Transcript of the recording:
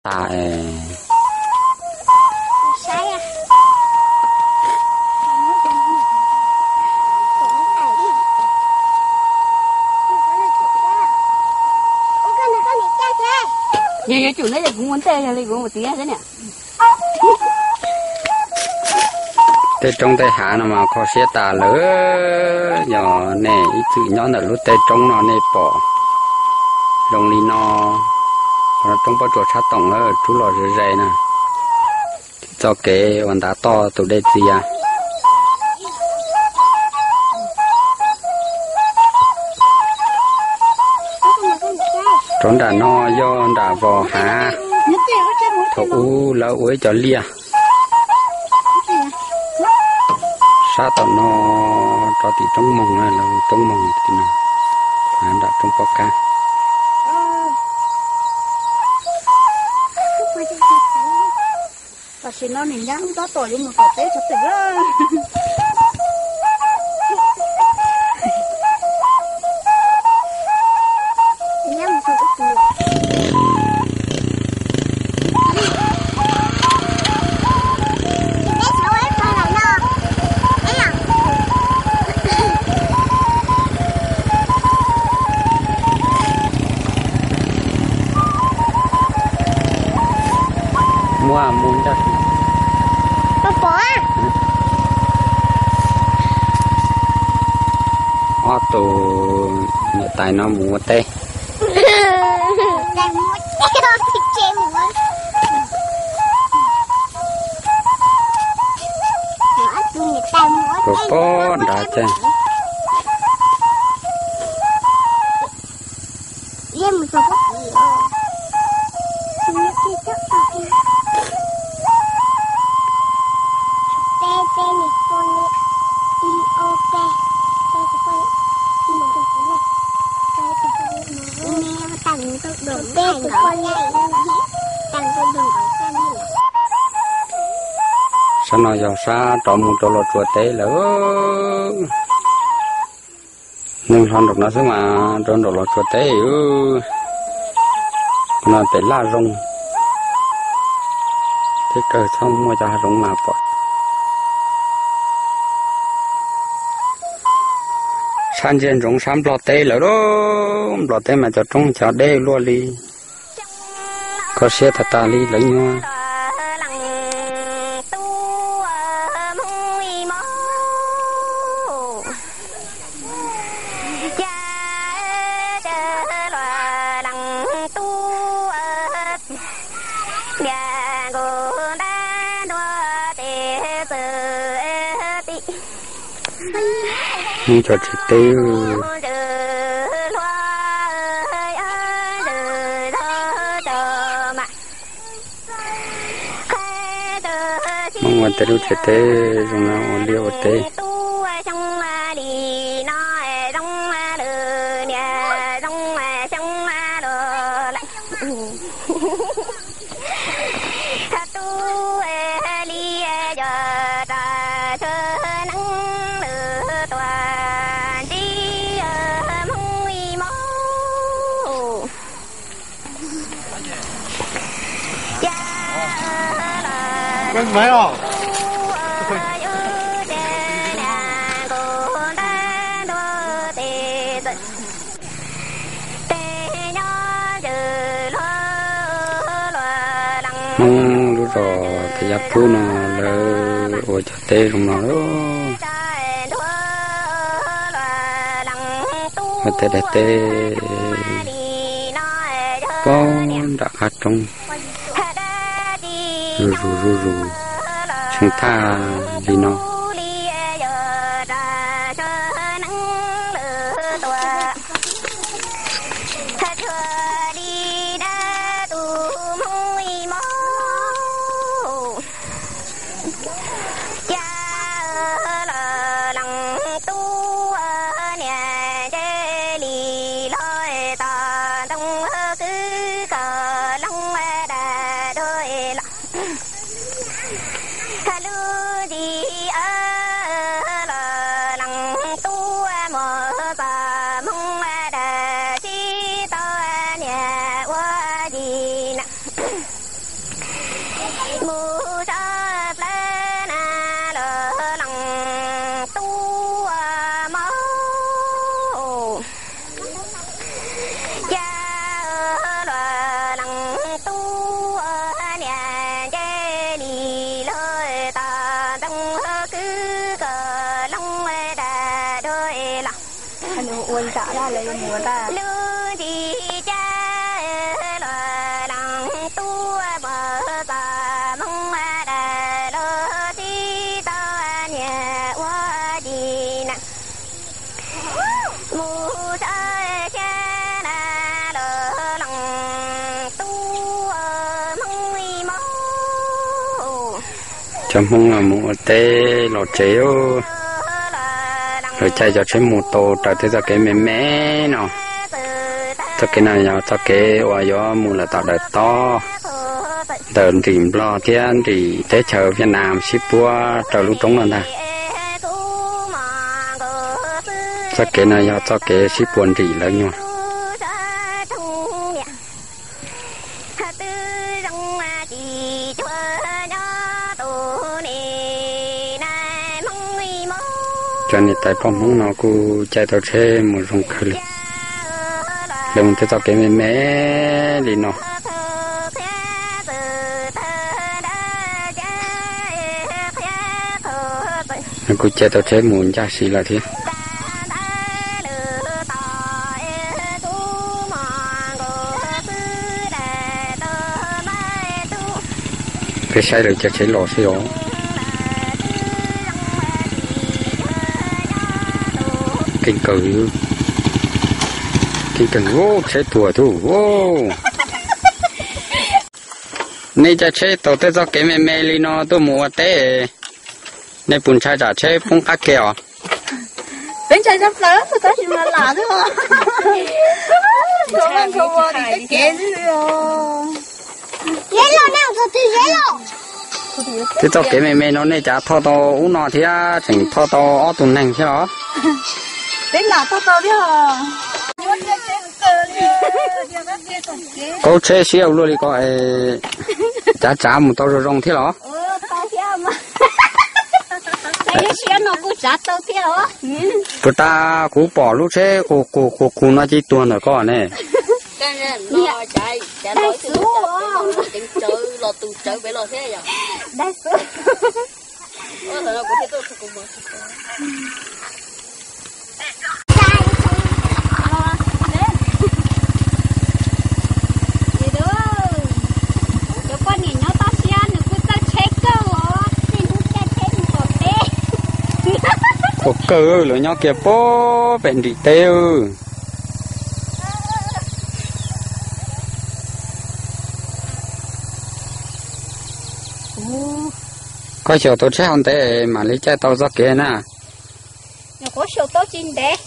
tas. Yog yuav tsum na, yog kuv mus ntej yog li kuv mus tiav xwb niam. Tej roob tej hav no mas kho siab tas lawm. Yog nej ib txwm nyob ntawm lub tej roob no nej pom zoo li no, roob pob tsuas tshab toom rub los ze ze na. Txoj kev uas ntav toj tus dej txias. Rov nram no yog nram vos hav, thaum ub lawv ua ib co liaj. Sab tom no rov tim roob moog, lawv roob moog tim no, nram roob pob kab. Tam sim no niam nyab tab tom yuav mus tom teb teb. Muab mus ncaj. Ob tug niam tais no mus ua teb. Tus pob nrad ces sab no yog sab rov mus rau Los Tsuas teb lawm. Neeg hlo nraum no xwb mas rau nraum Los Tsuas teb. No pem laj zoo, teb kawg txhob muaj cov hav zoov mas pom. Sab ntsia ntsoov sab Nplog teb lawm lauj. Nplog teb mas cov roob cov deb luaj li. Kho siab tag tag li lawv nyuag. Cov tsev teb. Muaj ua tej lub tsev teb zoo no ua liaj ua teb. Hmoob lub zos Thav Yab Pub no lawv ua cov teb zoo no. Tej daim teb pob nram qab roob, zuj zus zuj zus, tseem thaj li no. Ua ntsaum dab lawv yuav mus ua dab. Lub nti cas los lees tub pog txom Hmoob dawm los txib tau niam ua ci na. Mus txawj thiab na los lees tub Hmoob ib mog. Cov Hmoob no mus ua teb los tsev, lawv caij cov tsheb mus tau raws tej txoj kev me me no. Txoj kev no yog txoj kev uas yuav mus lawm tom Dawm Tob, ntawm nrim Nplog thiab nrim teb chaws Viaj Nam sib puab rau lub roob no ntag. Txoj kev no yog txoj kev sib puab nrim lawv nyuag. Cov niam tais poj Hmoob no kuj caij tau tsheb mus zoo kawg li. Lawv mus tej txoj kev me me li no. Kuj caij tau tsheb mus ncaj si lawm thiab. Peb saib lawv caij tsheb los xwb os. Keej kawg, keej kawg, tsheb tuag tuj. Nej caij tsheb taug tej txoj kev me me li no tuaj mus ua teb, nej puas ntshai tsam tsheb poob qab ke os? Peb ntshai tshaj plaws, tab sis mas lam xwb os. Nkhaus vaj nkhaus vos tim tej kev xwb os. Tej txoj kev me me no nej cav thauj tau ub no thiab tseem thauj tau ob tug neeg thiab los? Peb lam thauj tau thiab os. Kaub tsheb siab ua luaj li ko es cav tsav mus tau zoo zoo thiab los? Puas tas kuv pom lub tsheb qus qus qus qus no cia li tuag ntawm ko ne? Cov poj niam nyob toj siab nws kuj txawj tsheb kawg os, txij hnub caij tsheb mus kom peb. Ua kawg lawv nyob kiag pem nrim teb. Koj xyaum tau tsheb hauv ntev mam li caij tau txoj kev na. Nyuam qhuav xyaum tau tsis ntev.